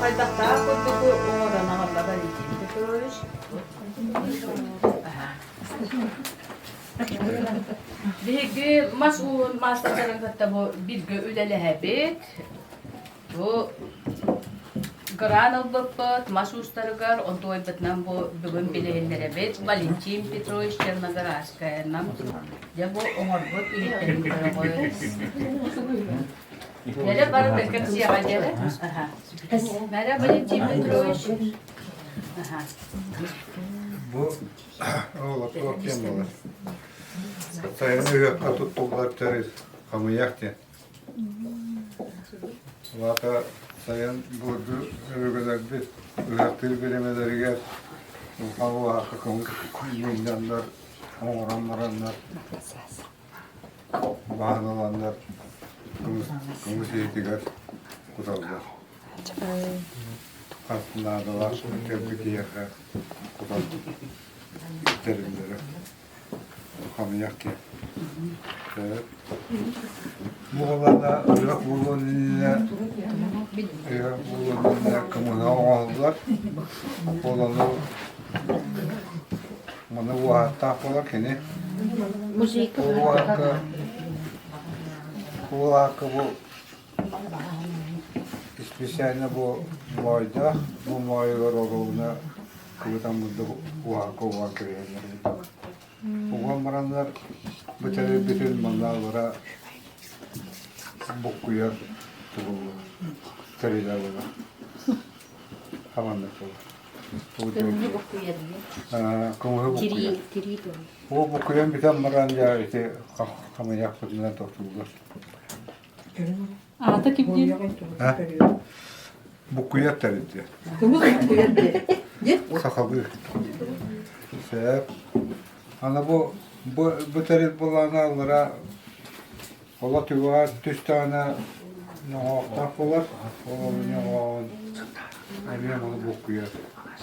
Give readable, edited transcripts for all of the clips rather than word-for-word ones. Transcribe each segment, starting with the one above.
Хайдахтаах курдук оҥорон аҕалла Валентин Петрович. Биһиги мас ууһун маастардарын кытта бу бииргэ үлэлэһэбит. Бу гран ылбыппыт мас уустарыгар, онтуойбутунан бу бүгүн билиһиннэрэбит Валентин Петрович Черноградскайынан. Дьэ бу оҥорбут иһиттэрин көрөҕүт. Нэрэ бары кэпсиэҕэ диэри. Нэрэ Валентин Петрович. Бу олохтоох диэн буолар. Сайын ыһыахха туттуллар тэрил хамыйах диэн. Улаата сайын былыргы өбүгэлэрбит ыһыахтыыр бириэмэлэригэр улахан улаахха көҥүл мунньаннар, оҥорон бараннар баһан ыланнар көҥүс иһитигэр куталлар. Хас наадалаах кэлбит киһиэхэ кутан тэриллэрэ. Хамыйах диэн. Буолана ыһыах буолуон иннинэ ыһыах буолуон иннинэ кымыһа оҥоһуллар. Ол ону маны уоһаттаах буолар кини. Ол уоһакка ол уоһакка бу Специально бу моойдоох, бу моойугар оруобуна кыбытан бурдук уһаакка уган кэбиһэллэр эбит. Уган бараннар бу тэрилбитин манна аллара буккуйар тугу тэрилэ буолар. Хаманнык буолар. Көҥүлү буккуйар Көҥүлү буккуйар. Бу буккуйан бүтэн баран дьэ ити хамыйахпытынан тохтууллар. Аата ким диир? Буккуйар тэрилтэ. Көҥүл буккуйар диэ. Сахалыы. Сөп. Аны бу бу бу тэрил былаана аллара ола түгэҕэр түстэҕинэ ньоҕоохтоох буолар. Ол ньоҕооҕун эмиэ маны буккуйар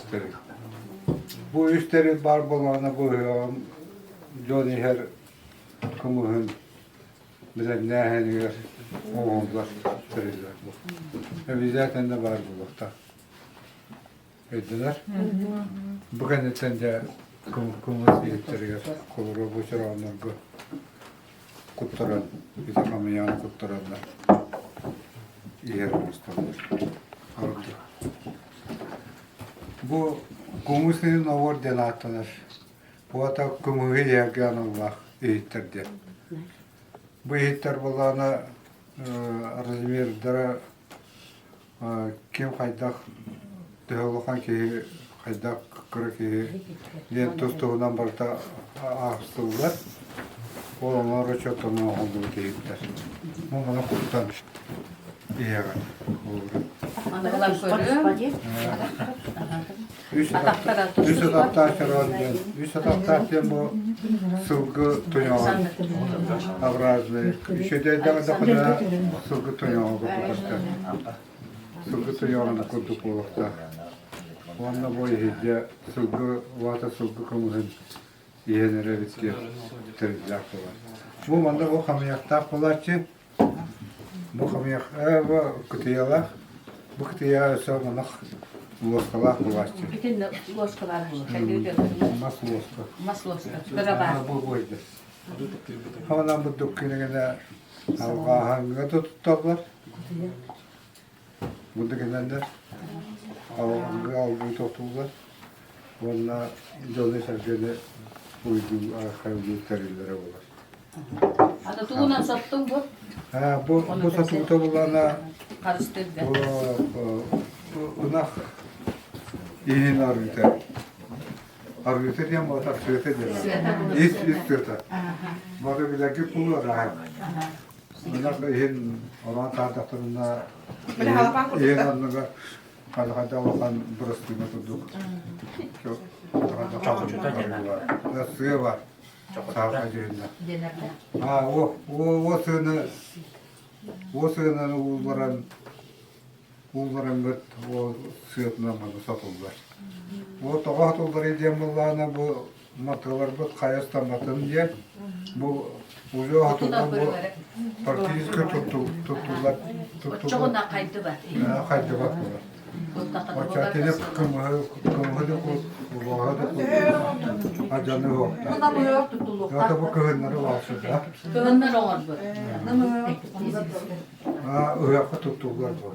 тэрил. Бу үс тэрил баар буоллаҕына бу ыһыаҕын дьон иһэр кымыһын бэлэмнээһинигэр оҥоһуллар тэриллэр бу. Обязательно баар буолуохтаах. Өйдөнөр? Бу кэнниттэн дьэ кымыс иһиттэригэр холоруо бу чорооннорго куттаран, ити хамыйаҕын куттараннар иһэр оҥостоллор. Бу кумус иһин оҕор диэн ааттанар. Уота кымыһы иһэргэ аналлаах иһиттэр диэн. Бу иһиттэр буоллаҕына размердара ким хайдах төһө улахан киһи хайдах кыра киһи диэн тус-туһунан барыта аахсыллар. Ол онон расчеттанан оҥоһуллубут иһиттэр. Бу маны куттан иһэҕин. Ылан көрүөм. Үс үс атахтаах чороон диэн үс атахтаах диэн бу сылгы туйаҕын образный үчүгэйдээх да сылгы туйаҕа курдук сылгы туйаҕын курдук буолуохтаах уонна бу иһирдьэ сылгы уота сылгы көҥүһүн иһэн эрэбит диэн тэриллээх буолар бу манна бу хамыйахтаах буолааччы Бу хамыйах бу кытыйалаах, бу кытыйаҕа өссө манах луоскалаах булааччы. Итиннэ луоскалаах Мас луоска. Мас луоска. Кыра баар. Бу буойда. Хаванан бурдук кинигэнэ алҕааһаҥҥа да тутталлар. Бурдук гинэннэр алгыы алгыы тохтууллар. Уонна дьону-сэргэни уйдуу архайдыы тэриллэрэ буолар. Аны тугунан соттуҥ бу? Бу бу сотуута булана ынах иһин арыыта. Арыыта диэн буолар сыата диэн. Ис ис сыата. Бары билэрги пулу арааһа. Ынах иһин ороон таардахтарына иһин анныгар Хайда улахан бырастыына курдук. Сыа бар. Сааха дьүһүннэ. А, о, о, о сыаны, о сыананы уулларан, уулларангыт о сыатынан маны сотуллар. О тоҕо сотуллар диэн буоллаҕына бу матыларбыт хайастамматын диэн бу узо сотуллан бу практически туттуллар Оччоҕуна хайдыбат. Хайдыбат буолар. Оччотугар кымыһы кымыһы да кут, убаҕаһы да кут, адьаны уохтаах. Это бу кыһыннары улаатсыда. Кыһыннар оҥорбут. Ыһыахха туттуллар бу.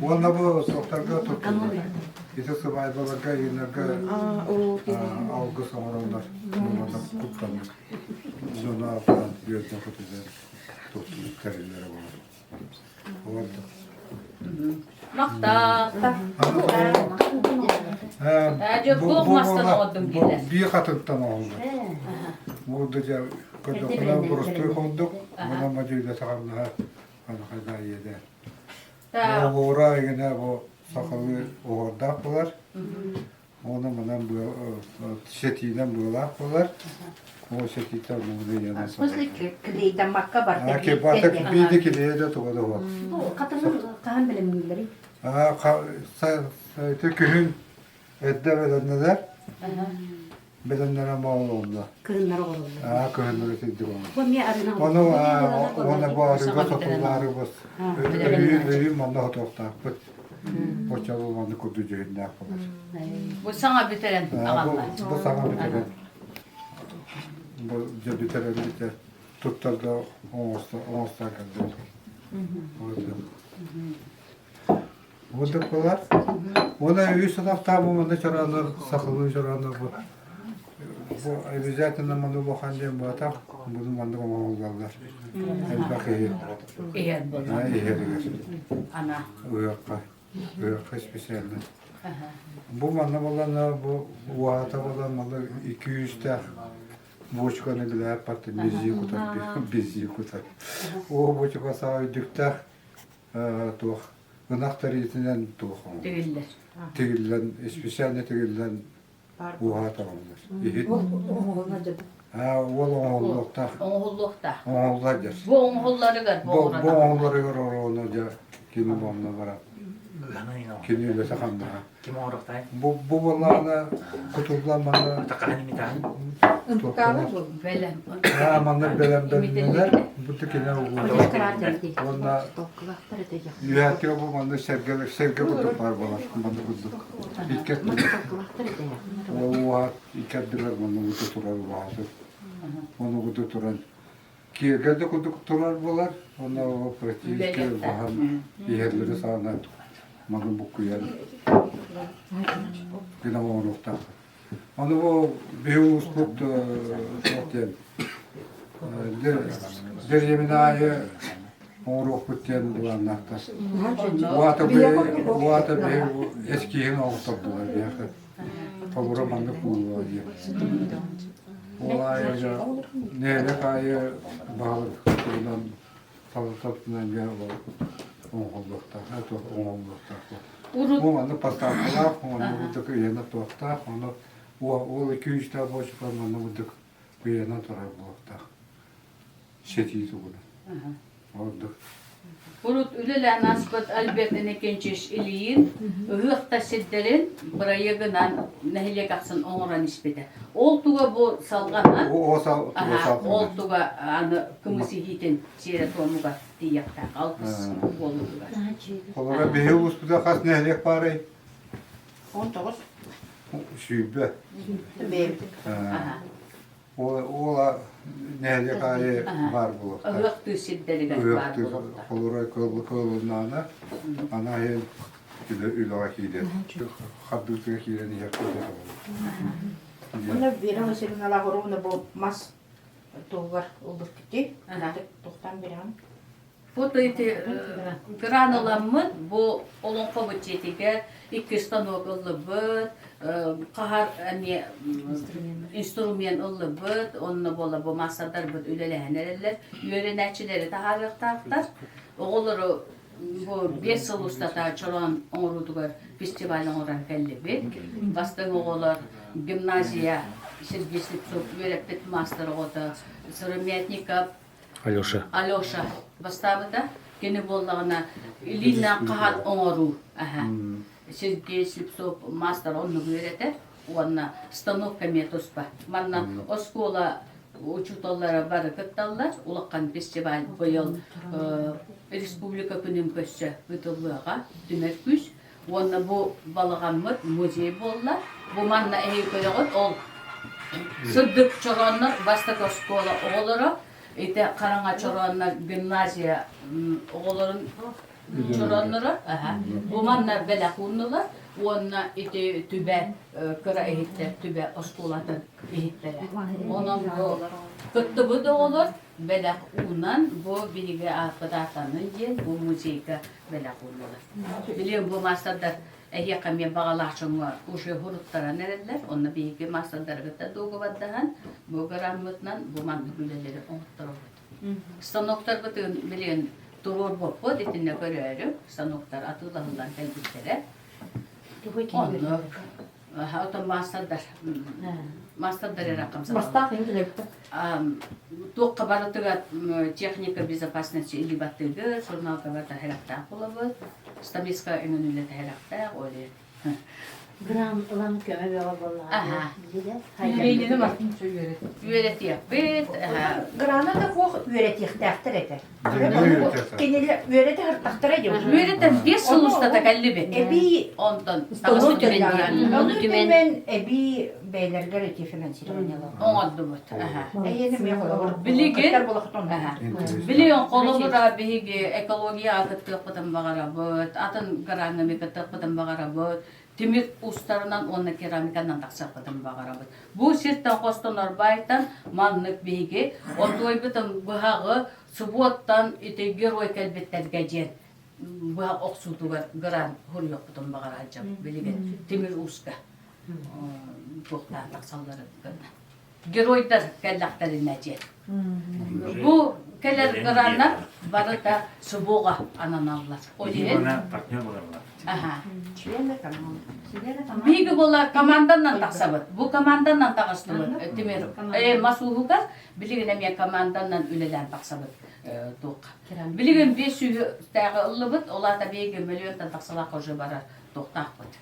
Уонна бу суохтарга туттуллар. Ити сыбаайбаларга, ыйынарга алгыс оҥороллор. Мунна куттанар. Дьону алҕаан үөрдэн көтүтэн туттубут тэриллэрэ буолар. Махтал. Дьэ, мастан оҥордум дииллэр. Бии хатыттан оҥоһуллар. Бу да дьэ көрдөххүнэ боростуой холдук, мына мадьыйда саҕаннаһа анахайда иэдэ. Оһуора игинэ бу сахалыы оһуордаах буолар. Оны манан сэтиинэн быалаах буолар. Ол сэтиитэ муҥуна иэнэ В смысле, клейдаммакка барта Барта биирдэ килиэ да туга да суох. Бу хатыҥын хаһан бэлэмнииллэрий? Ити күһүн эрдэ бэлэмнэнэр. Бэлэмнэнэн моолуонна. Кыһыннары оҕороллор. Аа, кыһыннары сирдик оҕороллор. Бу эмиэ арыынан Ону уонна бу арыыга сотуллаары бус өрүү өрүү манна хотуохтаахпыт. Оччолуу маннык курдук дьүһүннээх буолар. Бу саҥа бүтэрэн аҕалла. Бу саҥа бүтэрэн бу дьэ бүтэрэн бүтэ туттарга оҥостон кэлдим. Уонна буолар. Уонна үс атахтаах бу манна чорааннар, сахалыы чорааннар бу. Бу обязательно маны улахан диэн буотах, буну маннык оҥоһуллаллар. Элбэх иһи. Иһэр буолар. Иһэригэр. Ана. Ыһыахха. Ыһыахха специально. Бу манна буолланна бу уһаата буолан манна 200-тээх бочканы билээп баттын безии кутар, безии кутар. О бочка саа өйдүктээх туох ынах тэриитинэн туох Тигиллэр. Тигиллэн, специально тигиллэн уһаатаҕаллар. Иһит. Уол оҥоһуллуохтаах. Оҥоһуллуохтаах. Оҥоһуллар дьэр. Бу оҥоһулларыгар бу оҥоһулларыгар ороона дьэ кини буонна баран. Кини үлэтэ ханнаҕа. Ким оҥоруохтай? Бу бу буоллаҕына кутуллан манна Бэлэм. Аа манна бэлэм бэлэмнэнэр. Бу тикинэ уонна үөһэттигэ бу манна сэргэ сэргэ курдук баар буолар. Манна курдук. Икки Уоһат икки ардыгар манна курдук турар уоһаты. Ону курдук туран киэргэл да курдук турар буолар. Онно практически баһан иһэллэри саҕана маны буккуйан гына оҥоруохтаах. Аны бу биһи улууспут туох диэн дэриэбинэ аайы оҥоруохпут диэн былааннаахтар. Уата уата биһи эскиһин оҥоттордулар биһиэхэ. Холобура маннык буолуо диэн. Ол аайы нэһилиэк аайы баһылык туһунан салалтатынан дьэ оҥоһуллуохтаах, оҥоһуллуохтаах. Урут Бу маннык поставкалаах, маннык курдук ыйана туохтаах, ону ол күүстээх буочука маннык курдук ыйанан турар буолуохтаах. Сэтии тугунан. Ордук. Урут үлэлээн ааспыт Альберт Иннокентьевич Ильин ыһыах да сирдэрин бырайыагынан нэһилиэк ахсын оҥорон испитэ. Ол туга бу салҕанан, ол туга аны кымыс иһиитин сиэрэ-туомугар тиийиэхтээх алгыс буолуутугар. Холобура биһи улууспутугар хас нэһилиэк баарый? 19. 20. Ол нэһилиэк аайы баар буолуохтаах. Ыһыахтыы сирдэригэр баар буолуохтаах. Холобура кыыллы кыыллынаана ана иһин үлэҕэ киирэн, хардыытыгар киирэн иһэр Уонна Вера Васильевна ровно бу мас туһугар ылбыт тухтан бирэҕин. Фото ити гран ыламмыт бу олоҥхобут дьиэтигэр икки станок ыллыбыт, хаһар эмиэ инструмент ыллыбыт, онно буола бу маастардарбыт үлэлэһэн эрэллэр, үөрэнээччилэри таһаарыахтаахтар. Оҕолору бу 5 сыл устата чороон оҥоруутугар фестиваль оҥорон кэллибит. Бастыҥ оҕолор гимназия Сергей Слепцов үөрэппит маастар оҕото Сыромятников Алеша. Алеша бастаабыта. Кини буоллаҕына илииннээх хаһан оҥоруу. Аха. Сергей Слепцов маастар оннук үөрэтэр уонна станок эмиэ туспа. Манна оскуола учууталлара бары кытталлар. Улахан фестиваль быйыл республика күнүн көрсө ыытыллыаҕа түмэр күүс. Уонна бу балаҕаммыт музей буолла. Бу манна эһиги көрөҕүт, ол сырдык чорооннор бастакы оскуола оҕолоро, ити хараҥа чорооннор гимназия оҕолорун чороонноро. Бу манна бэлэх ууннулар уонна ити түбэ кыра иһиттэр түбэ оскуолатын иһиттэрэ. Онон бу кыттыбыт оҕолор бэлэх уунан бу биһиги ааппыт ааттаннын диэн бу музейга бэлэх ууннулар. Билигин бу маастардар эһиэхэ эмиэ баҕалаах дьоҥҥо уже уруттаран эрэллэр. Онно биһиги маастардаргыт кытта дуогабардаһан бу граммытынан бу маннык үлэлэри оҥотторобут. Станоктарбытын билигин туруорбуппут итиннэ көрөөрү станоктар атыылаһыллан кэлбиттэрэ. Оннук. Отон маастардар маастардар эрэ Бастаах иҥкилэбиттэ. Туохха барытыгар техника безопасности или баттыгы журналга барыта хэрахтаах буолабыт. Стамиска өҥөнүлэ тэһэрэхтээх ол Грамм ылан көмө бөҕө буоллаҕа. Үөрэйдини мартын үөрэт. Үөрэтиэхпит. Грана да суох үөрэтиэхтээхтэр этэ. Кинилэр үөрэтэ сыртахтара дии. Үөрэтэн 5 сыл устата кэллибит. Эбии онтон Ону түмэн эбии бэйэлэригэр эти финансирование оҥордубут. Билигин Билигин холобура биһиги экология кыттыахпытын баҕарабыт, атын граҥҥа кыттыахпытын баҕарабыт, тимир устарынан уонна керамиканан тахсыахпытын баҕарабыт. Бу сиртэн хостонор баайтан маннык биһиги отуойбутун быһаҕы субуоттан ити герой кэлбиттэргэ диэн быһах охсуутугар гран хуруйуохпутун баҕарааччым билигин тимир ууска туохтаан тахсалларын гына. Геройдар кэллэхтэринэ диэн. Бу кэлэр граннар барыта СВО-ҕа ананаллар. Ол иһин партнер буолаллар. Аха. Биһиги буола команданан тахсабыт. Бу команданан таҕыстыбыт. Тимир мас ууһугар билигин эмиэ команданан үлэлээн тахсабыт туохха. Билигин 500-тээҕи ыллыбыт, ол аата биһиги миллионтан тахсалаах уже барар туохтаахпыт.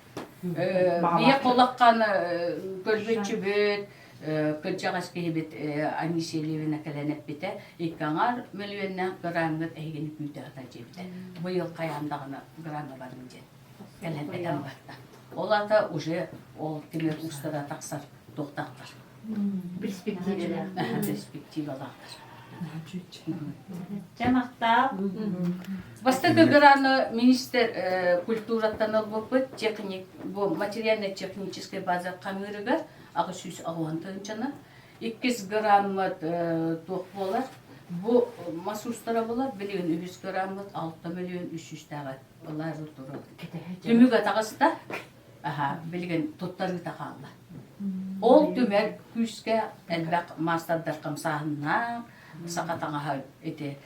Бие колаккан көрбүтчүбүт, кырдьаҕас киһибит Анисия Левина кэлэн эппитэ, икки аҥаар мөлүйүөннээх граҥҥыт эһигини күүтэ сытар диэбитэ. Быйыл хайаан даҕаны граҥҥа барыҥ диэн кэлэн этэн барда. Ол аата уже ол тимир устара тахсар туохтаахтар. Перспективалаах. Перспективалаахтар. Дьэ махтаал. Бастакы граны министр культураттан ылбыппыт техник бу материально-техническай база хаҥыырыгар 860 тыһыынчаны. Иккис граммыт туох буолар? Бу мас устара буолар, билигин үһүс граммыт 6 миллион 300-тээҕи ылар турар. Түмүк атаҕыста, аха, билигин туттарыыта хаалла. Ол түмэр күүскэ элбэх маастардар хамсааһыннаах, саха таҥаһа ити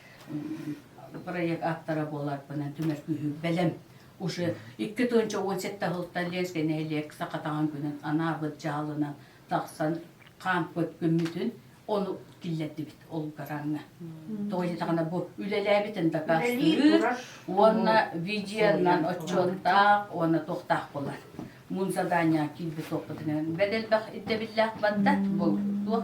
проект ааптара буоларбынан түмэр күүһү бэлэм уже 2017 сылтан Ленскэй нэһилиэк саха таҥаһын күнүн анаабыт дьаһалынан тахсан хаампыт күммүтүн ону киллэрдибит ол граҥҥа. Тоҕо диэтэҕинэ бу үлэлээбитин дакаастыыр уонна видеонан отчуоттаах уонна туохтаах буолар. Мун задание киирбит туохпутунан бэдэлбэх ирдэбиллээх барда бу туох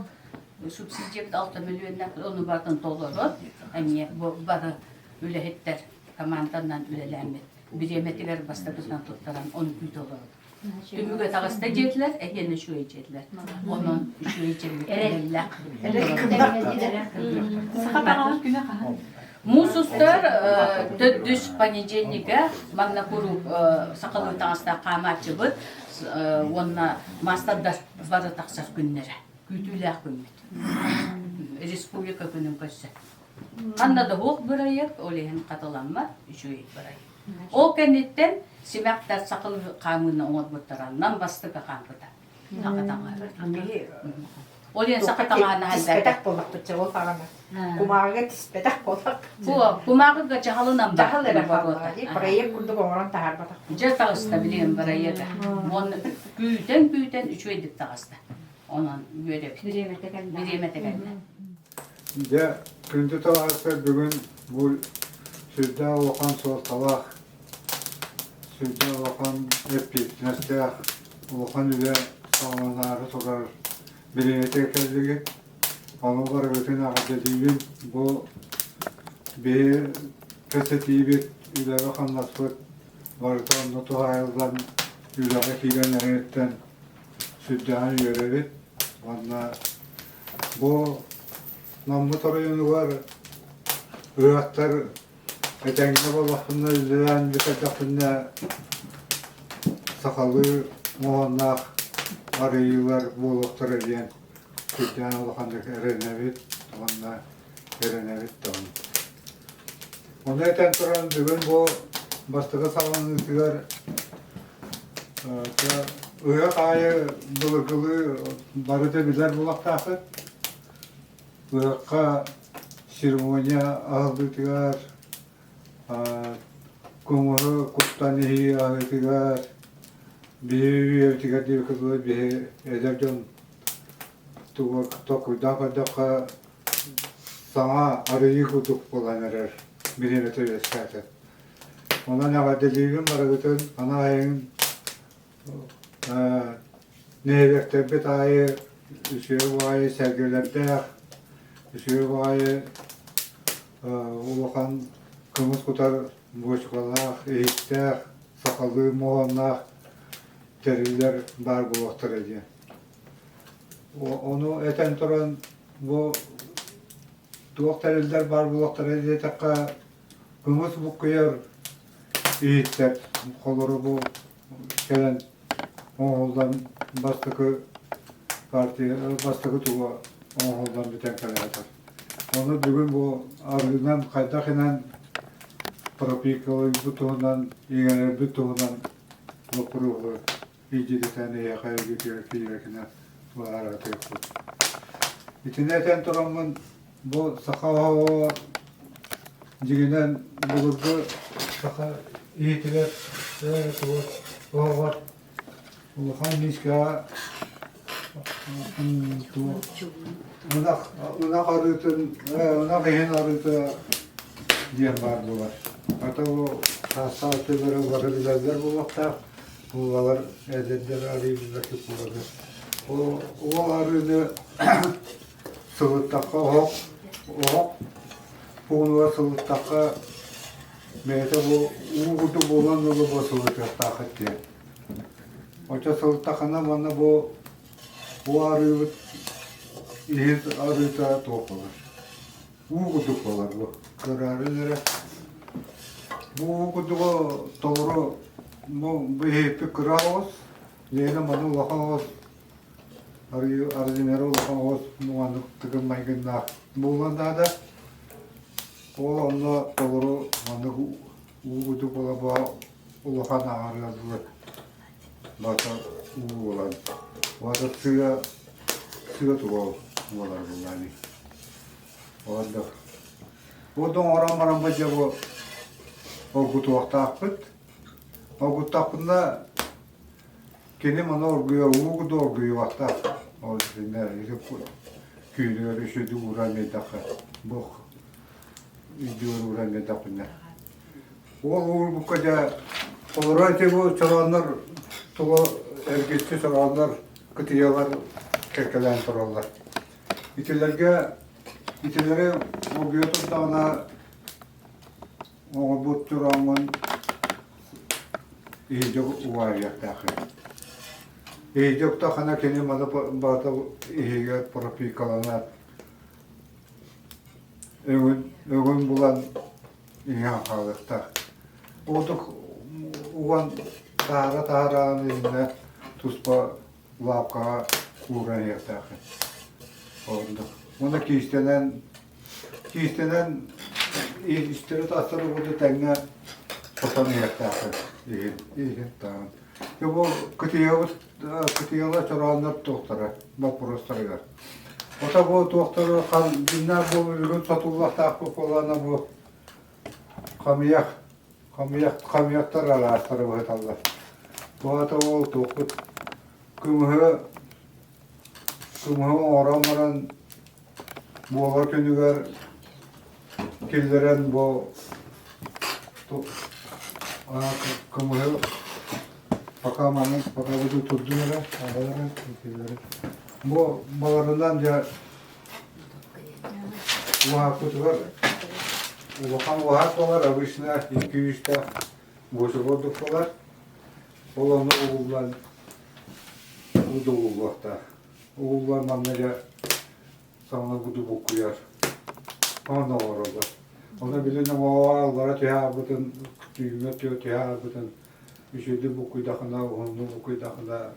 субсидиябыт 6 миллионнаах ону барытын толорон эмиэ бу бары үлэһиттэр команданан үлэлээммит бириэмэтигэр бастакытынан туттаран ону күүтэ олоробут. Түмүгэ таҕыста диэтилэр, эһиэнэ үчүгэй диэтилэр. Онон үчүгэй дьэммит эрэллээх. Саха таҥаһын күнэ хаһан? Муус устар төрдүс понедельнига манна куруук сахалыы таҥастаах хаамааччыбыт уонна маастардар бары тахсар күннэрэ. Күүтүүлээх күммүт. Республика күнүн көрсө. Ханна да суох бырайыак, ол иһин хатыламмат үчүгэй бырайыак. Ол кэнниттэн симэхтэр сахалыы хаамыыны оҥорбуттара нам бастакы хаампыта. Саха таҥаһа. Ол иһин саха таҥаһа Тиспэтэх буоллахпыт ол хаҕана. Кумааҕыга тиспэтэх буоллахпыт. Кумааҕыга дьаһалынан бар. Дьаһал эрэ хаалла. Проект курдук оҥорон таһаарбатах. Дьэ таҕыста билигин бырайыага. Уонна күүтэн-күүтэн үчүгэйдик таҕыста. Онон үөрэбит. Бириэмэтэ кэллэ. Бириэмэтэ кэллэ. Дьэ, күндү табаарыстар бүгүн бу сүрдээх улахан суолталаах, сүрдээх улахан эппиэтинэстээх улахан үлэ саҕаланаары турар бириэмэтэ кэллигит. Ону барыгытын эҕэрдэлиибин. Бу биһи кэпсэтиибит, үлэҕэ-хамнаспыт. барыта онно туһаайыллан үлэҕэ киирэн эрэриттэн сүрдээҕин үөрэбит уонна бу Наммыт оройуонугар ыһыахтар этэҥҥэ буоллахпына үлэлээн бүтэрдэхпинэ сахалыы моһуоннаах арыйыылар буолуохтара диэн сүрдээх улаханнык эрэнэбит уонна эрэнэбит даҕаны. Ону этэн туран бүгүн бу бастакы саҕаланыытыгар ыһыах аайы былыргылыы бары да билэр буолуохтааххыт. Ыһыахха церемония аһыллыытыгар, көҥүлү куттан иһии аһыытыгар, биһи үйэбитигэр диэбиккэ дылы биһи эдэр дьон тугу толкуйдаан көрдөххө саҥа арыйыы курдук буолан эрэр бириэмэтэ үөскээтэ. Онон эҕэрдэлиибин барыгытын анаайыҥ Нэһилиэктэрбит аайы үчүгэй баҕайы сэргэлэрдээх, үчүгэй баҕайы улахан кымыс кутар буочукалаах, иһиттээх, сахалыы моһуоннаах тэриллэр баар буолуохтара диэн. Ону этэн туран бу туох тэриллэр баар буолуохтара диэтэххэ, кымыс буккуйар иһиттэр холоро бу кэлэн оҥоһуллан бастакы партия бастакы туга оҥоһуллан бүтэн кэлэ Ону бүгүн бу арыынан хайдах инэн пропикалыйбыт туһунан, иҥэрэрбит туһунан боппуруоһу илдьититэн эһиэхэ өйгүтүгэр киирэргинэ быһаарыахпыт. Итини этэн тураммын бу саха оһоҕо дьиҥинэн былыргы саха иһитигэр оһоҕор улахан миискэҕэ ынах ынах арыытын ынах иһин арыыта диэн баар буолар. Хата бу саастаах өттүлэрэ бары билэллэр буолуохтаах. Булалар эдэрдэр арыйбыта куппулары. Ол арыыны сылыттахха оһох оһох пуунугар сылыттахха бэйэтэ бу уу курдук буолан ылы бу сылытыахтааххыт диэн. Оччо сылыттаххына манна бу бу арыыбыт иһит арыыта туох буолар. Уу курдук буолар бу. Кыраарын эрэ. Бу уу курдугу толору бу иһиппит кыра оҕус, лиэнэ маны улахан оҕус Арыйынары улахан оҕус муҥаннык тыгын майгыннаах буолуон наада. Ол онно толору маннык уу курдук буола улахан аҥарыгар дылы бата уу буолан бата сыа сыа туга буолар буоллаҕа Оннук. Бу оҥорон баран бу дьэ бу оргутуохтаахпыт. Оргуттахпына кини маны оргуйар уу курдук оргуйуохтаах. Ол итиннэ күүнүгэр үчүгүйдүк ууран биэрдэххэ бу үрдүгэр ууран биэрдэхпинэ. Ол уурбукка дьэ олорор ити бу чорооннор тугу эргиччи чорооннор кытыйалар кэккэлээн тураллар. Итилэргэ итилэри оргуйа турдаҕына оҥорбут чорооҥҥун иһирдьэ угаарыахтааххын. Иһирдьэ уктаххына кини маны барыта иһигэр пропикаланар өҥүн өҥүн булан иһэн хаалыахтаах. Ордук уган таһаара таһаараҕын иһинэ туспа лаапкаҕа ууран иһиэхтээххин. Оннук. Уонна киистэнэн киистэнэн истэри-тастары курдук тэҥҥэ сотон иһиэхтээххин. Иһин, иһин таһын. Дьэ бу кытыйабыт кытыйалар чорооннор туохтара боппуруостарыгар. Ото бу туохтары хан дьиннээх бу бүгүн сотуллахтаахпыт буоллаҕына бу хамыйах Хамыйах, хамыйахтар араастара быһыталлар. Бу аата ол туохпут кымыһы кымыһы оҥорон баран буолар күнүгэр киллэрэн бу кымыһы пока маны пока буду турдун эрэ аҕалара киллэрэн бу баларынан дьэ Уһааппытыгар улахан уһаат буолар, обычно икки-үстээх. Буочука курдук буолар. Ол ону угуллан удулуллуохтаах. Угуллан манна дьэ саҥа буду буккуйар. Онно оҥороллор. Ону билин оҥоҕо аллара түһэ хаалбытын, түүҥҥэ түһэ хаалбытын үчүгэйдик буккуйдахына, уһуннук буккуйдахына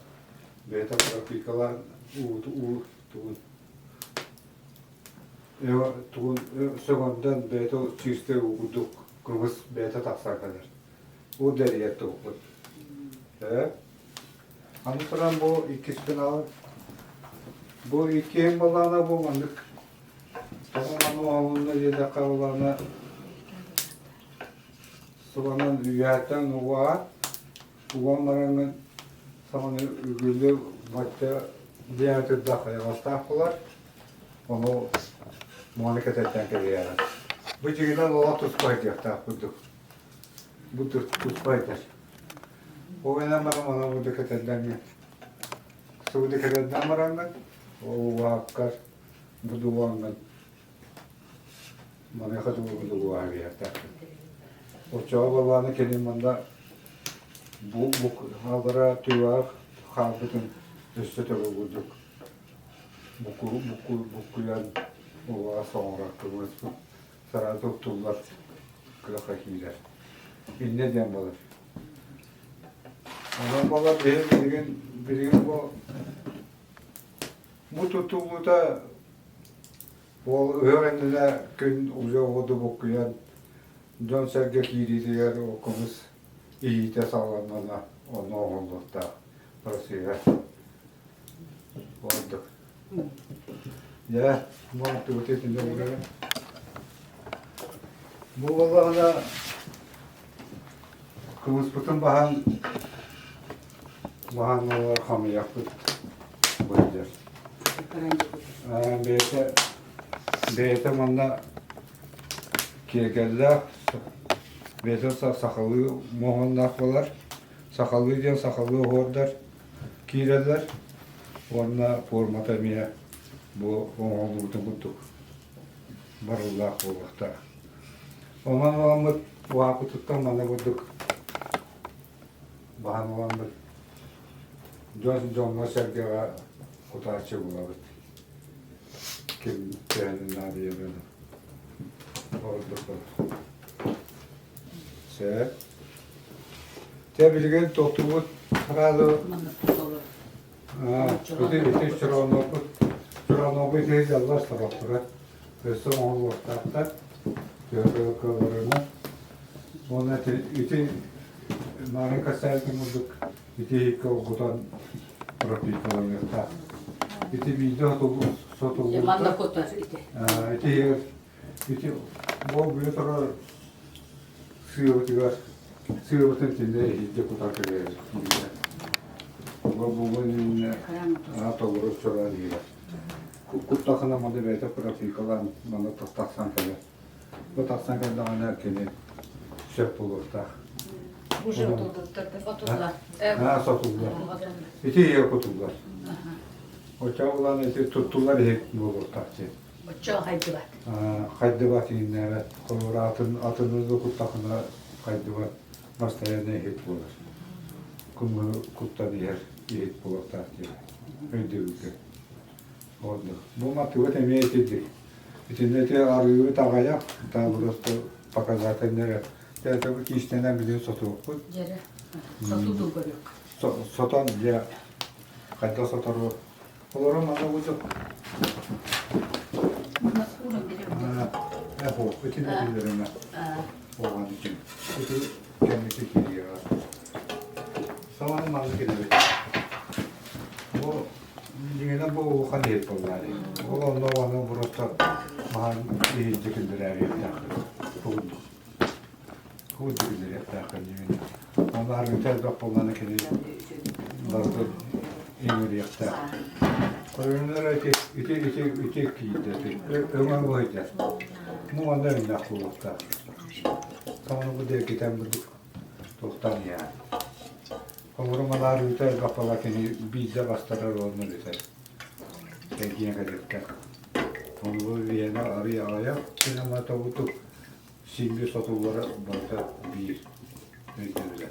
бэйэтэ пропикалаан уу тугун тугун сөҕөндөн бэйэтэ чистый уу курдук кымыс бэйэтэ тахсар кэлэр. Уу дэрийэр тугуппут. Аны туран бу иккиспин алын. Бу иккиһин буоллаҕына бу маннык тоҕо маны оҥоһулунна диэтэххэ буоллаҕына субанан үөһэттэн угаҕа уган бараҥҥын саҥаны үгүлү бачча диаметрдаах хайаҕастаах буолар. Ону муону кэтэрдэн кэбиһэҕин. Бу дьиҥинэн олох туспа сылдьыахтаах курдук. Бу туспа сылдьар. Ол гынан баран аны бу да кэтэрдэҥҥин субу да кэтэрдэн бараҥҥын ол уһааккар бу дуоҥҥын маныаха дылы бу дуоһа биэртэххин. Оччоҕо буоллаҕына кини манна бу бу хааллара тыылаах хаалбытын өссө төгүл курдук букку букку буккуйан улаҕа соҥорор кыбыспыт сразу туттуллар кыахха киирэр. Инньэ диэн буолар. Онон буолар биһи билигин билигин бу бу туттуллуута ол ыһыах иннинэ күн уже оҕоду буккуйан дьон-сэргэ киириитигэр ол кымыс иһиитэ саҕаланна онно оҥоһуллуохтаах процеһа. Ордук. Дьэ, бу тугу итиннэ уурара. Бу буоллаҕына кымыспытын баһан баһан олор хамыйахпыт быдьар. Бэйэтэ бэйэтэ манна киэргэллээх бэйэтэ сахалыы моһуоннаах буолар. Сахалыы диэн сахалыы оһуордар киирэллэр уонна формата эмиэ бу оҥоһуллубутун курдук барыллаах буолуохтаах. Онон ыламмыт уһааппытыттан маны курдук баһан ыламмыт дьон дьоҥҥо-сэргэҕэ кутааччы булабыт. Ким төһөнү наадыйарын ордук буолар. Сөп. Дьэ билигин тохтубут сразу ити ити чорооннорбут чорооннорбут ити дьаллар сорохторо өссө оҥоһуллуохтаахтар кыалларына уонна ити ити маарын касаайкын курдук ити иһиккэ олгутан пропиталаныахтаах ити биирдэ сотуллубута Манна кутар ити. ити ити ол бүө турар сыабытыгар сыабытын кинилэр иһирдьэ кутар кэлэр Бу бугун толору чорон иһэр. Куттахына маны бэйэтэ пропикалаан маны тахсан кэлэр. Бу тахсан кэллэҕинэ кини сөп буолуохтаах. Уже отуллар. Аа, сотуллар. Ити ийэ кутуллар. Оччоҕо булан ити туттуллар иһит буолуохтаах дии. Оччоҕо хайдыбат. Хайдыбат иҥнээбэт. Холобура атын атыны да куттахына хайдыбат постоянно иһит буолар. Кымыһы куттан иһэр иһит буолуохтаах диэн өйдөбүлгэ. Оннук. Бу матыбыт эмиэ итинник. Итиннэ ити арыыбыт аҕыйах, там просто показательный эрэ. Бу киистэнэн билин сотуохпут. Дьэрэ. Сотуу көрүөх. Сотон дьэ хайдах сотору Олору манна курдук Эхо, итин этилэринэ оҕан үчүн. Ити кэнники киириэҕэ. Саманы манна кэлэбит. Бу дьиҥинэн бу улахан иһит буоллаары. Ол онно оҕону просто маһан иһирдьэ киллэрээриэхтээх. Курдук. Курдук киллэриэхтээххин дьиҥинэн. Онно арыыта элбэх буоллаҕына кини барытын иҥэриэхтээх. Көрүҥнэр ити ити ити ити киирдэ ити өҥө быһыйда. Бу манна өҥнөөх буолуохтаах. Саҥаны бу диэкитэн бурдук туохтаан иһэр. Холобура малаар ыыта элбэх буола кини биирдэ бастарар уонна бүтэр. Кэлгиэн кэлиэхтээх. Ону бу биһиэнэ арый аҕыйах, син ама тобутук син биир сотуллара барыта биир. Өйдөбүлэ.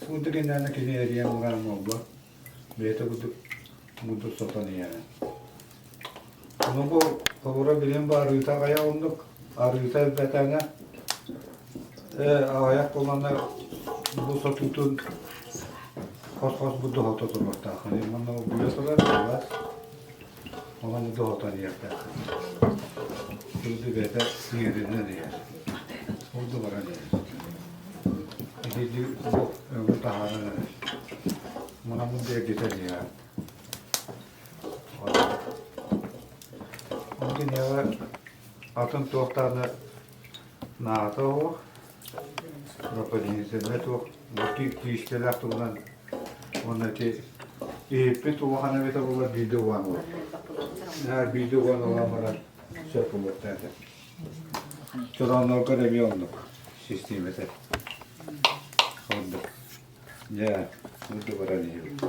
Курдук иннэнэ кини эрийэн мураан буолбат. Бэйэтэ курдук курдук сотон иһэрэ. Ону бу холобура билин бу арыыта аҕыйах оннук арыыта элбэтэҕинэ ээ аҕыйах буоллаҕына бу сотуутун хос-хос бу доһото туруохтааххын. Манна буйа турар сылаас Онон доһотон иһиэхтээх. Кырды бэйэтэ иҥэринэн иһэр. Ол да баран иһэр. Итини бу өҥү таһааран эрэр. Манаммын да эргитэн иһэр. Ол киниэхэ атын туох даҕаны наада суох. Дополнительнай туох бу киистэлээх туһунан уонна ити иһиппит улахан эбитэ буоллар биирдэ угаан ылар. Биирдэ угаан ылан баран сөп буолуохтаах этэ. Чорооннорго да эмиэ оннук систиэмэтэ. Оннук. Дьэ, бу баран иһэбит.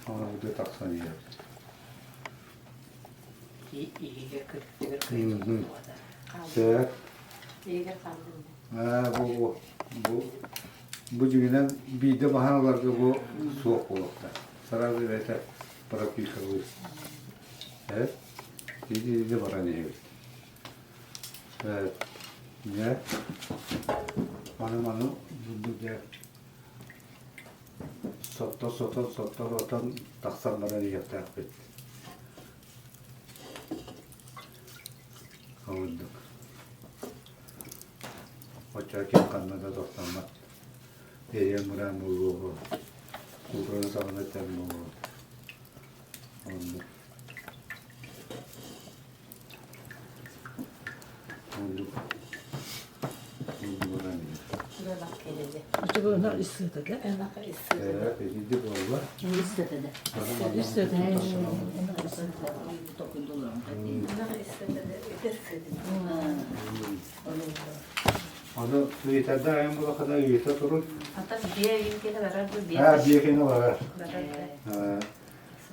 Аны бу тахсан иһэбит. Иһигэр кыргыттыгар Сөп. Аа, бу бу бу бу дьиҥинэн биирдэ баһан ыларга бу суох буолуохтаах. Сразу бэйэтэ пропихивают. Э? Биирдэ баран иһэбит. Э, дьэ, маны маны бу дьэ сотто сотон сотто сотон тахсан баран иһиэхтээхпит. Курдук. Оччо ким ханна да тохтоммот. Эйэм мыраан буолуоҕу, култуураны саҕана этэр буолуо. Оннук. Оннук. Оннук баран иһэр. Оччоҕуна үс сыата да? Э, итинди буолла. Үс сыата да. Үс сыата. Аны ыйытарда айан булахына ыйыта турун. Ата биэ кини барар бу биэ. Аа, биэ кини барар. Барар.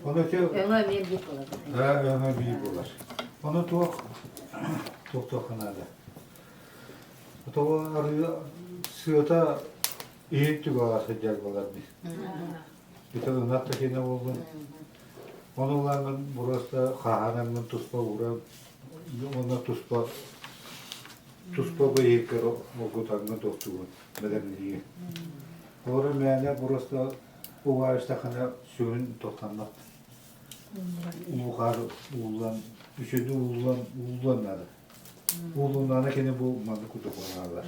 Ону те Өҥө эмиэ биир буолар. Аа, өҥө биир буолар. Ону туох туох туох наада. Тоҕо арыы сыата иһин түгэҕэ сылдьар буолар дии. Ити ынах да киэнэ буоллун. Ону ылаҥҥын просто хаһаанаммын туспа ууран уонна туспа туспа бу иһиккэр оргутаҥҥын туохтугун бэлэмниигин. Олору мээнэ просто угаайыстаххына сүгүн тохтоммот. Уу-хаар ууллан, үчүгэйдик ууллан ууллуон наада. Уулуннаҕына кини бу маннык курдук буолааллар.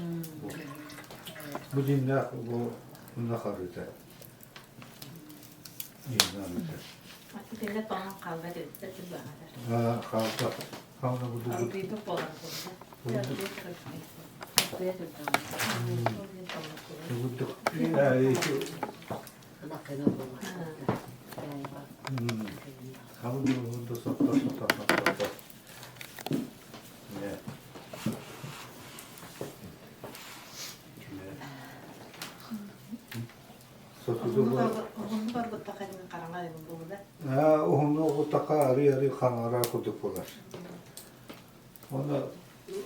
Бу дьиҥнээх бу ынах арыыта. Дьиҥнээх арыыта. Итиннэ тоҥон хаалбат эбиттэр баҕалар. Аа, хаалбат. Хаална курдук. Аргыйбыт буолан Курдук. Хаална курдук сотто сотто сотто. Уһунну угуттахха арый-арый хаҥара курдук буолар. Уонна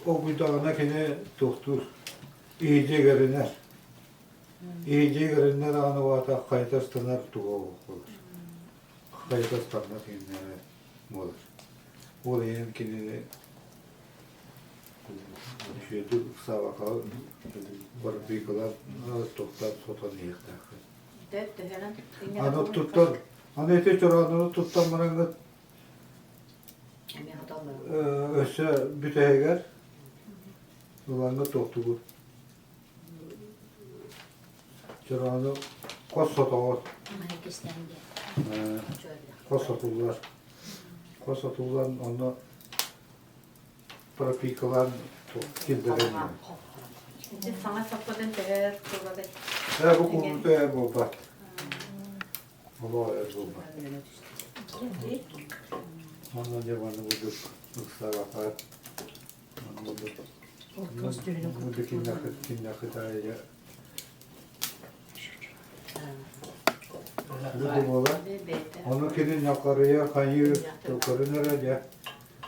огуйдаҕына кини туохтуур иһдьигэринэр. Иһдьигэринэр даҕаны уота хайта ыстанар туга буолар. Хайта ыстанар кинини буолар. Ол иһин кинини Үчүгэйдик ыксаабакка барбыыкалар туттан сотон иһиэхтээххин. Аны туттан, аны ити чорооннору туттан бараҥҥыт өссө бүтэһигэр ылаҥҥыт туохтугут чороону хос сотоҕут хос сотуллар хос сотуллан онно пропикалаан киллэрэн Саҥа соппотун төһө куллабыт? Ээ, бу кулута эр буолбат. Олоо эр буолбат. Онно дьэ манна курдук ыксаабакка манна курдук киннэххит аайы Бу буолар. Ону кини ньалҕарыйа хайыы көрүнэрэ дьэ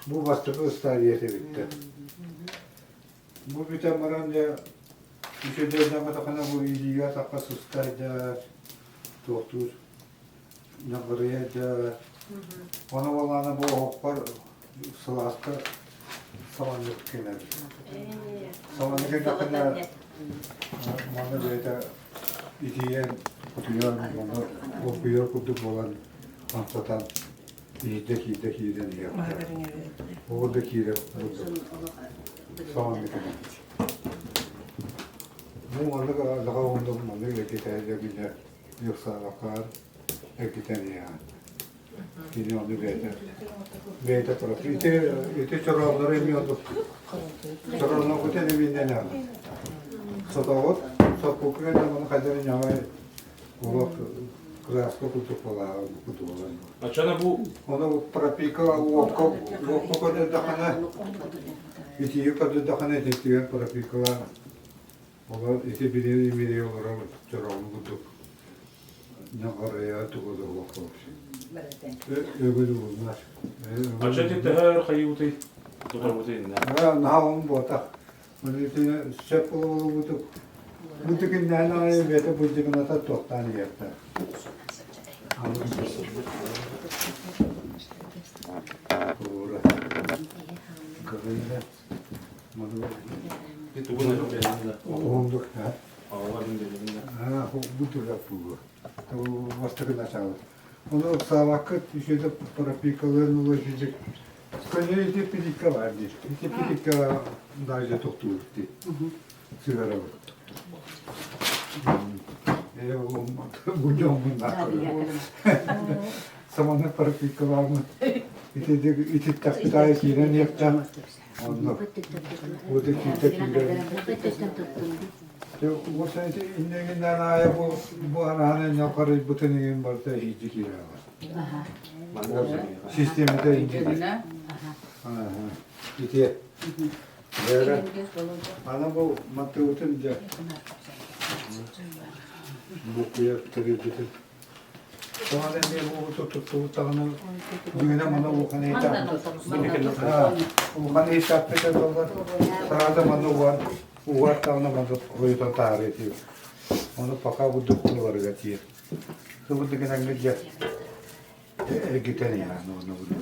бу бастакы ыстаарыйата бүттэ. Бу бүтэн баран дьэ Үчүгэйдээтэххинэ бу илиигэ атахха сыста сылдьар, туохтуур, ньаҕырыйа сылдьар. Ону буоллаҕына бу оһохпор сылааска саланнык кэлэр. Саланнык кэллэххинэ манна бэйэтэ итийэн, утуйан, онно оргуйар курдук буолан хамсатан иһирдьэ киирдэ киирэн иһиэхтэр. Оҕо да киирэр курдук. Саланнык кэлэр. Бу маннык лаҕа уонна маннык эргитээдэ билэ Юхсаабакаар эргитэн иһэҕин. Кини ону бэйэтэ бэйэтэ турар. Ити ити чорооннору эмиэ оннук чороонноргут эмииннэн сотоҕут соппукка кэннэ ону хайдах ньамай олох кырааска курдук буолааҕын курдук буолан. Оччоно бу Ону пропика уокка уокка көрдөрдөххүнэ итиигэ көрдөрдөххүнэ итиитигэр пропикалаан олор ити билин имири олорор чороон курдук ньаҕарыйа тугу да суох Өгүл уурунар. Оччо ити төһө хайыыбытый тутарбытый иннэ? Наһаа уһун буотах. Маны итини сөп буолуобутук. Бу түгүннээн аайы бэйэтэ былдьыгыната туохтаан иһиэхтэ. Уһундук бу туга буолуо. Бастакы начало. Ону ыксаабаккыт үчүгэй пропикаларын уложить. Көнө ити пиликка бар диир. Ити пиликка даже тохтуур дии. Сыгарабыт. Бу дьоммун Саманы пропикалааммыт. Ити ититтэхпит аайы киирэн иэхтэн онно. Уота киирдэ киирэн. Уоса ити иннигинэн аайы бу бу арааны ньалҕарыйбытын иһин барыта иһирдьи киирэ Системата иннинэ. Ити бэйэрэ ана бу мантыбытын дьэ букуйар тэрилбитин Тоҕо эмиэ бу туттубуттаҕына дьиҥинэ маны улахан улахан иһитаппыта буоллар сразу маны уган угартаҕына маны ойутан таһаарыы этиир ону пока бурдук буоларыгар тиийэр Субурдук гынан дьэ эргитэн иһэн уонна бурдук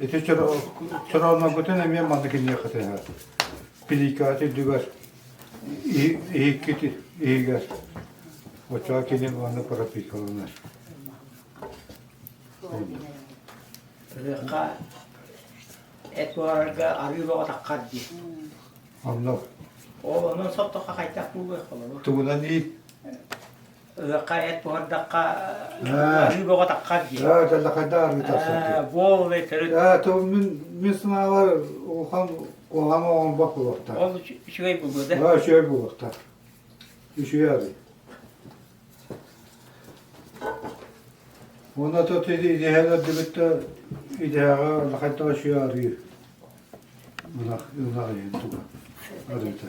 ити чороонноргутун эмиэ маннык инниэххитин пиликаат үрдүгэр иһиккит иһигэр оччоҕо кини уонна пропикаланар Ырыахха эт буһарарга арыы бөҕө таххар дии. Оннук. Ол онон соттоххо хайдах буолуой холобур? Тугунан ии? Ыһыахха эт буһардахха арыы бөҕө таххар дии. Аа, дьаллахайда арыы тахсар дии. Буол төрүт. Аа, то мин мин санаабар улахан куһаҕан оҥорбот буолуохтаах. Ол үчүгэй буолуо да? Аа, үчүгэй буолуохтаах. Үчүгэй арыы. Уонна то идэһэн эрдибит да идэһэҕэ лахайдаҕа үчүгэй арыы. Ынах ынах иһин туга арыыта.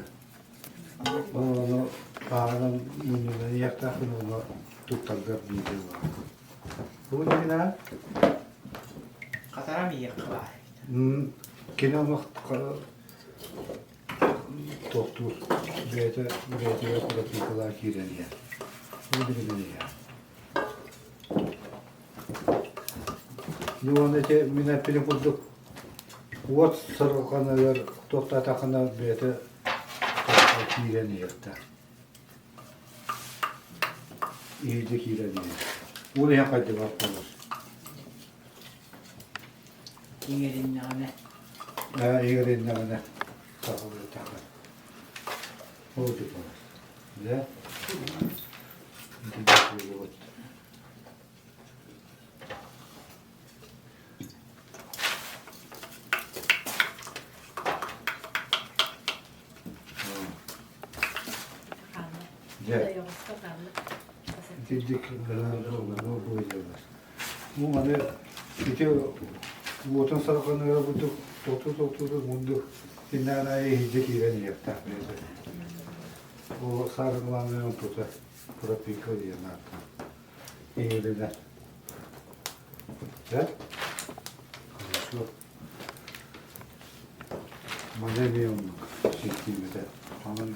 Ону таһааран мунньунан иһиэхтээхпин уонна туттаргар биирдэ баар. Бу дигинэ Хатарам иһиэххэ баар. Кини олох туохтуур бэйэтэ бэйэтигэр пропиталаах киирэн иһэр. Бу дигинэн иһэр. Ну уонна ити мин эппитим курдук уот сырылҕаныгар туохтаатаххына бэйэтэ киирэн иһиэхтээх. Иһирдьэ киирэн иһэр. Ол иһэн хайдыбат буолар. Иҥэриннэҕинэ. Ээ, иҥэриннэҕинэ сахалыытаҕа. Ол буолар. Дьэ. Ити буолуот. Дьэ, итинник Бу маны ити уотун салҕаныыра курдук тохтуу-тохтуу мунду киннээн аайы иһирдьэ киирэн иһиэхтээх бэйэтэ. Ол саарыҥлааҥҥа тута пропика диэн ааттаах. Иһилинэ. Да? Хорошо. Маны эмиэ оннук систиэмэтэ. Онон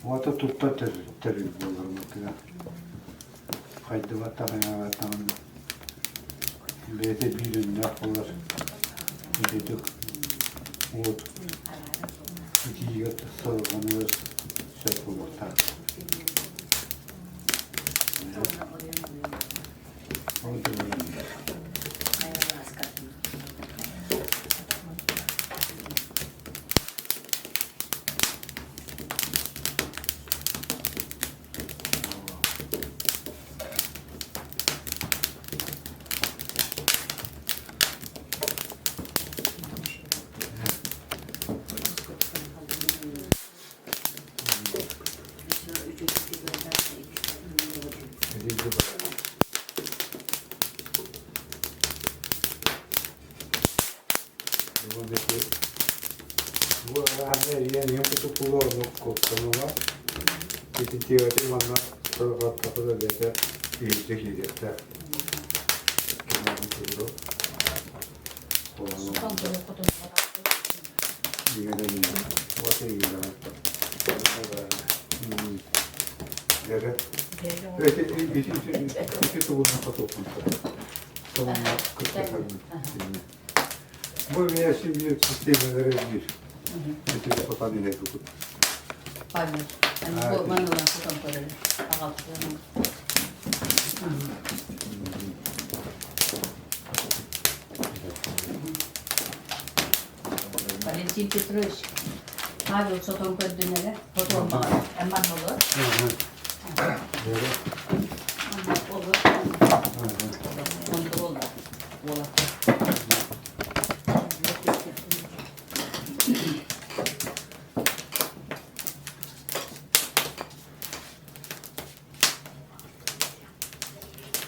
Уота туттар тэрил буолар мыкыга. Хайдыбаттах ыҥаабаттаҕын бэйэтэ биир өннөөх буолар. Ититик уот итиигэ салҕаныгар сөп буолуохтаах. Ол Бу эмиэ син систиэмэлэрэ биир. Ити хотон иһэ кукут. Павел, бу манылан хотон көрөр. Аҕалсыан. Валентин Петрович, Павел сотон көрдүнэлэ, хотон баҕар, эмман болор. Olur. Onda oldu.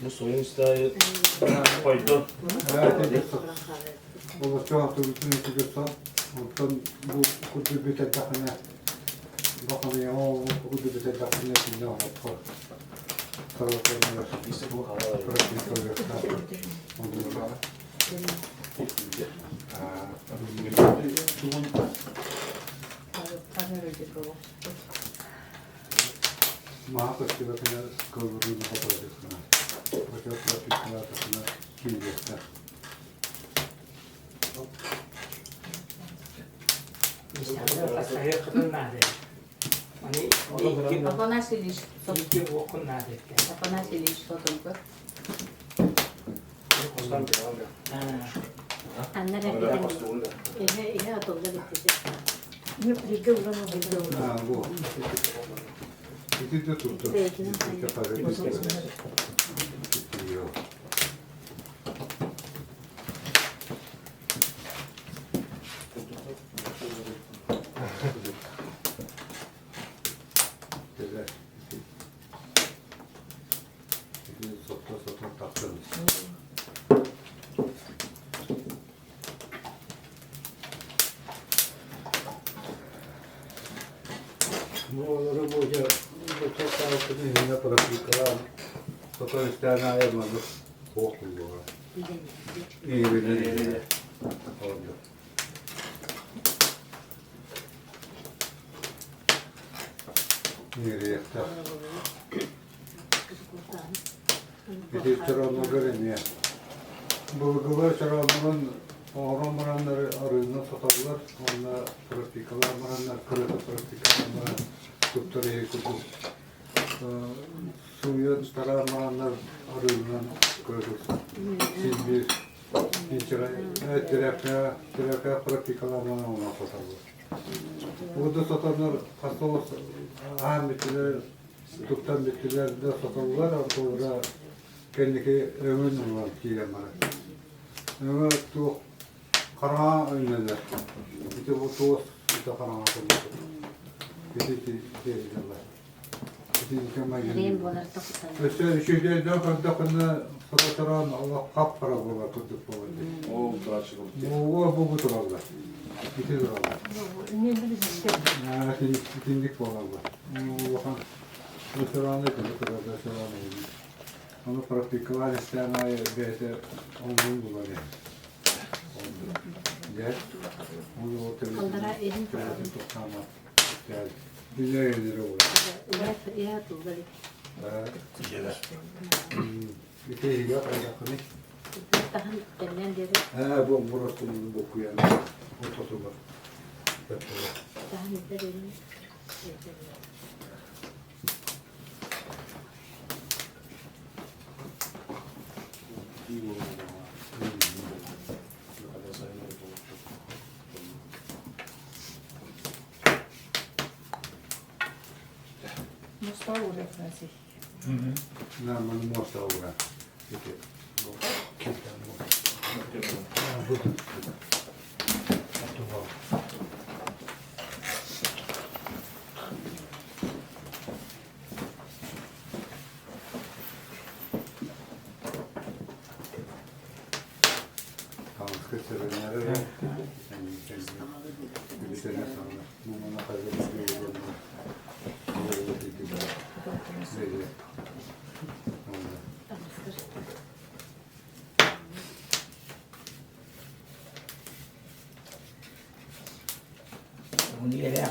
Бу суйун истэ хойду. Олохтоох тубутун итигирсон, онтон бу курдук бүтэрдэххинэ, бахамыйаҕа ол курдук бүтэрдэххинэ кинини оһоххо Маһа көстүбэтинэ кылбырыыны хотоойдуккуна, очо киириэхтээх. Афанасий Ильич, Афанасий Ильич Сотонко. Анна Иһэ иһэ атылла бүттүтэ. Бииргэ уран Бииргэ уран. Бу. Ити де турду. Буолары буолдьа бу иһинэ пропикалаан сото истээн аайы маннык суох буолуоҕа. Ииринэн олордо. Иириэхтээх. Ити чороонноргор эмиэ. Былыргылар чорооннорун оҥорон бараннар арыыны сотоллор уонна пропикалаан бараннар кырата пропикалаан баран туттар иһи курдук сууйан тараан бараннар арыынан кырытыс син биир тирээккэ тирээккэ пропикалаан баран оҥорон сотоллор. Бу да сотоннор хас аан бүттүлэр туттан бүттүлэр да сотоллор, онтулара кэнники өҥүн ылан киирэн барар. Өҥө туох хараҥа өҥнөнөр. Ити бу туос ити хараҥа курдук. Ити ити ити Өссө үчүгэйдэн көрдөххүнэ сототороон олох хап-хара буолар курдук буолар дии. Ол турааччы курдук. Уу бу тураллар. Ити тураллар. Итинник буолаллар. Улахан рестораны итини турар ресторан Ону пропикалаан истээн аайы бэйэтэ оҥорун булар эһэ. Дьэ, ону ол төбөтүн тухтаама. Билэр ол. Ийэ туллар. Итиигэ хайдаххыный? Таһын тэннэн диэри. Ээ, бу бурастын букуйан ортотугар. Таһын иттэр Муста уурар Афанасий. Нормально муоста уурар. Ити бу киртэн бу. Таҥаска сэрэннэрэ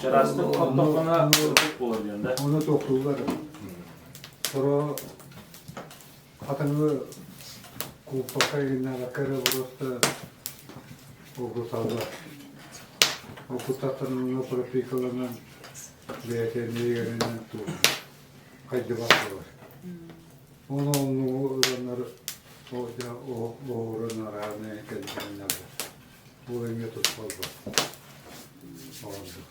Чараастык оттоххуна ытык буолар диэн да. Оны тохтуулар. Соро Хатыҥы кууппакка иҥнээбэккэ эрэ просто огуруталлар. Окутаттан пропикаланан бэйэтэ эмиэ туох хайдыбат буолар. Оны оннугу ыланнар оһуран арааны кэлбэннэр. Бу эмиэ туспалбат. Оҕонньор.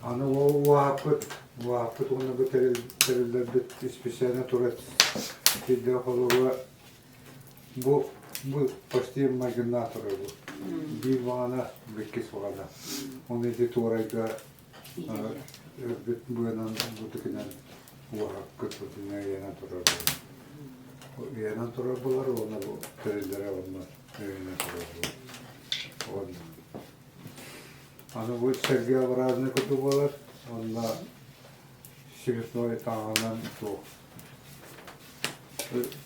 Аны ол уһааппыт, уһааппыт уонна бу тэриллэрбит специально турар сирдээх холобура бу бу почти майгыннаах турар бу. Биир баҕана, иккис баҕана. Оны ити туорайга өлбүт быанан бутукинан уһааппыт бутуна ыйанан турар буолар. Ыйанан турар буолар уонна бу тэриллэрэ онно өйөнөн турар буолар. Онно. Аны бу сэргэ-образный курдук буолар уонна цветной таҥаһынан туох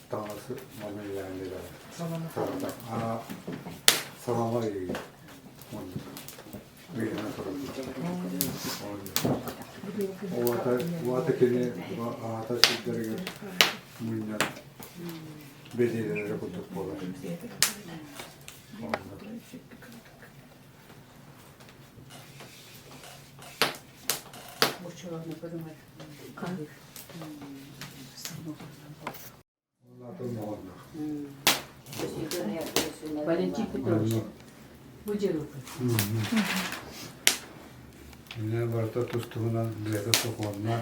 таҥасы маны ыйаан биэрэр. Салама ыйыыр. Ыйана турар. Уата кини аата сирдэригэр мунньан бэлиэлэнэрэ курдук буолар. Валентин Петрович, бу дьарыгы. Меня барыта тус-туһунан бэйэтэ сокуонна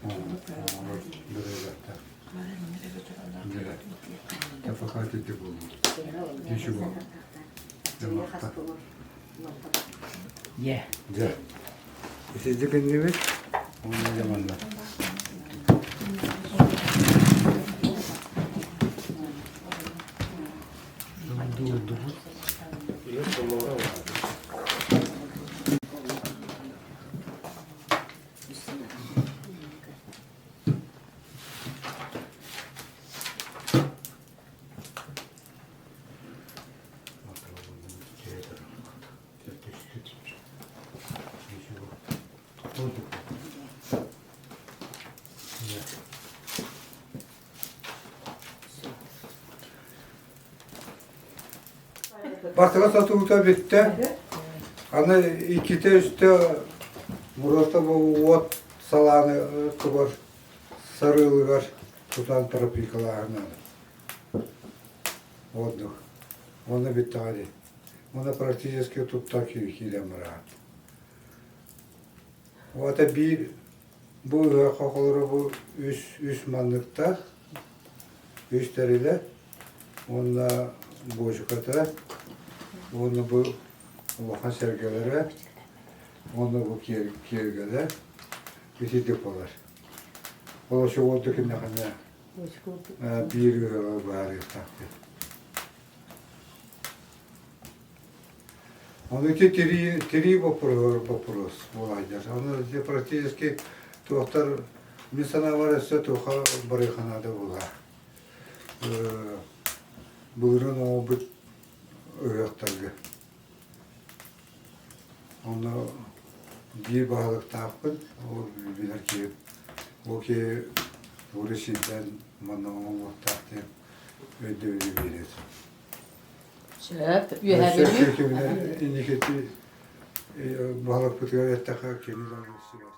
бырайыактар. Пока тити буолла. Ничего. Дьэ. Дьэ. Итинник иннибит, уонна дьэ манна. Бастакы сотуута бүттэ. Аны иккитэ-үстэ Мурата бу уот салааны тугар сарыылыгар тутан тропикалааһын Оннук. Онно бүттэҕэ дии. Онно практически тутта киирэн бараат. Уота биир бу ыһыахха холоро бу үс үс манныктаах, үс тэрилэ уонна буочуката уонна бу Улахан сэргэлэрэ уонна бу киэргэлэ итирдик буолар. Ол ошо кимнэхинэ биир ыала баарыахтаах диэн. Ону ити тирии, тирии боппуруос, боппуруос буолаайдар. Ону ити практически туохтар мин санаабар өссө туохха барыаханаада буолар. Былырын оҥорбут ыһыахтарга. Онно биир баһылыктаахпын, ол билэр киһим. Ол киһи тугу сирдэн манна оҥоруохтаах диэн өйдөбүлү биэрэр. Сөп, үөһээ Бүлүү. Инникити баһылыкпытыгар эттэххэ кини даҕаны сибээстээх.